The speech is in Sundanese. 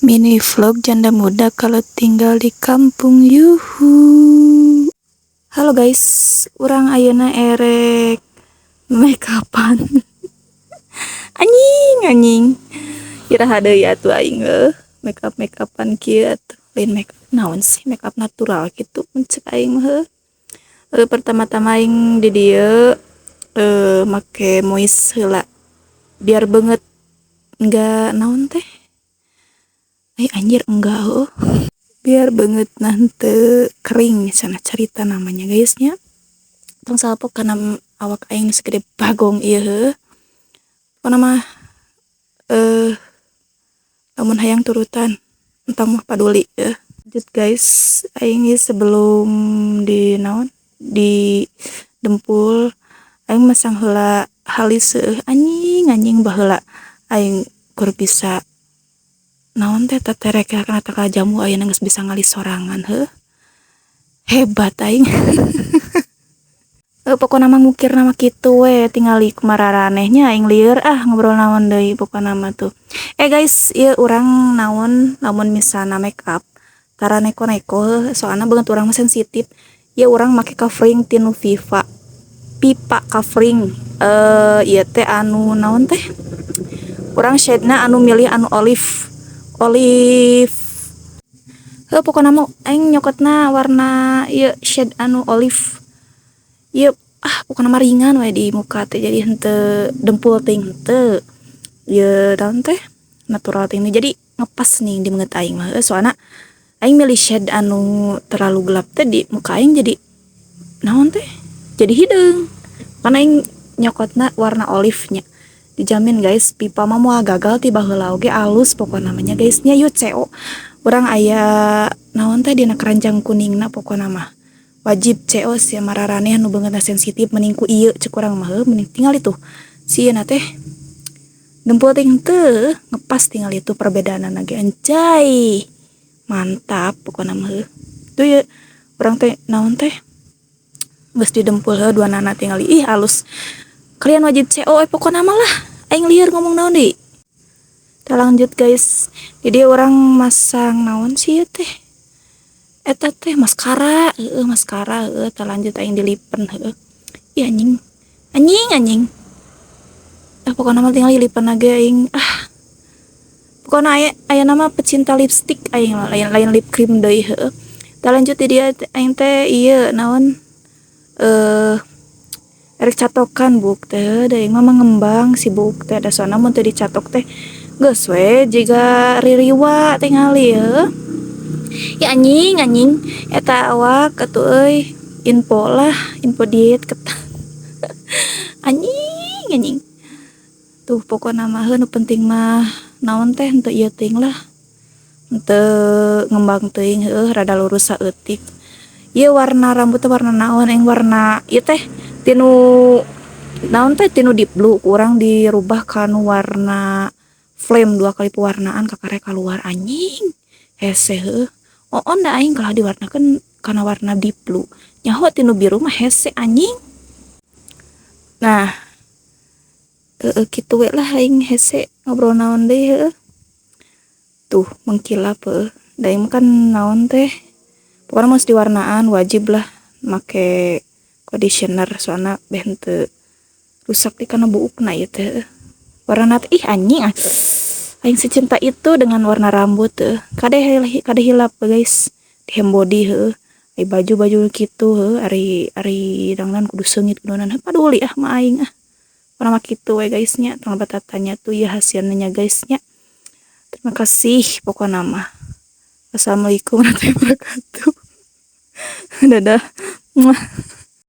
Mini vlog janda muda kalau tinggal di kampung, yuhu. Halo guys, urang ayeuna erek makeupan. Anjing, anjing. Iraha deui atuh aing heuh makeup makeupan kieu atuh. Lain makeup naon sih, makeup natural gitu mun cek aing mah heuh. Pertama-tama aing di dieu make moist heula biar beungeut enggak naon teh. Eh, anjir, enggak heuh. Biar beungeut henteu kering cenah carita namanya, guys, nya. Tong salpok kana awak aing segede bagong ieu heuh. Pokona mah lamun hayang turutan, entong mah paduli yeuh. Lanjut, guys, aing ieu sebelum di naon, di dempul aing masang heula halis heueuh. Anjing, anjing, baheula aing kur bisa naon teh, teterek kana tangkal jambu, ayeuna geus bisa ngalis sorangan heuh. Hebat aing. Pokona mah ngukirna mah kitu we, tingali kumararaneh nya. Aing lieur ah, ngobrol naon deui pokona mah tuh. Eh guys, ieu urang naon, lamun misalna makeup tara neko-neko heuh, soalna beungeut urang mah sensitif. Ieu urang make covering tinu Viva. Pipa covering ieu teh anu naon teh? Urang shade-na anu milih anu olive. Olive. Heuh, pokona mah aing nyokotna warna ieu, shade anu olive. Ieu ah pokona mah ringan we di muka teh, jadi henteu dempul teuing henteu. Ieu naon teh, natural teuing, jadi ngepas nih di beungeut aing mah heuh, soalna aing milih shade anu terlalu gelap teh di muka aing jadi naon teh, jadi hideung. Karena aing nyokotna warna olive nya. Dijamin, guys, pipa mah moal gagal, ti baheula oge alus pokona mah nya, guys, nya. Yuk CO urang aya naon teh dina keranjang kuningna. Pokona mah wajib CO sia mararaneh anu beungeutna sensitif, mending ku ieu cek urang mah heuh. Mending tingali tuh si ieu teh dempul teh henteu ngepas, tingali tuh perbedaanna ge, anjay, mantap pokona mah heuh. Tuh ye urang teh naon teh geus didempul heuh dua nana, tingali, ih, alus. Kalian wajib CO pokona mah lah. Aing lieur, ngomong naon deui. Kita lanjut, guys. Jadi urang masang naon sih ieu teh, eta teh maskara heueuh, maskara heueuh. Tah, lanjut aing dilipen heueuh. Ih, anjing, anjing, anjing. Ah, pokona mah tingali lipen ge aing. Ah, pokona aya aya nama pecinta lipstick aing, lain lain lip cream deui heueuh. Tah, lanjut di dieu aing teh ieu naon erek catokan buuk teh. Da aing mah mengembang si buuk teh, da soalna mun teu dicatok teh geus we jiga ririwa, tingali heuh ya. Anjing, anjing, eta awak atuh euy. Info lah, info diet ketat. Anjing, anjing. Tuh, pokona mah nu penting mah naon teh, henteu ieu teuing lah, henteu ngembang teuing heueuh, rada lurus saeutik. Ieu warna rambut teh warna naon aing, warna ieu teh tinu naon teh, tinu deep blue kurang dirubah kanu warna flame, dua kali pewarnaan kakara keluar. Anjing, hese heueuh. Oh, da aing kalau diwarnakeun kana warna deep blue nyaho tinu biru mah hese, anjing. Nah, heeh, kitu we lah. Aing hese, ngobrol naon deui heueuh. Tuh mengkilap heueuh. Da aing mah kan naon teh, pokona mah diwarnaan wajib lah make conditioner, soalna beh henteu rusak di kana buukna ieu teh warna teh. Ih, anjing, ah. Aing secinta itu dengan warna rambut heuh. Kade kade hilap, guys, di body heueuh. Ari baju-baju kitu heuh, ari ari dangdan kudu seungit, kudu naon, paduli ah mah aing ah. Pokona mah kitu we, guys, nya. Tong tanya tuh ya hasilnya nya, guys, nya. Terima kasih pokona mah. Assalamualaikum warahmatullahi wabarakatuh. Dadah. Muah.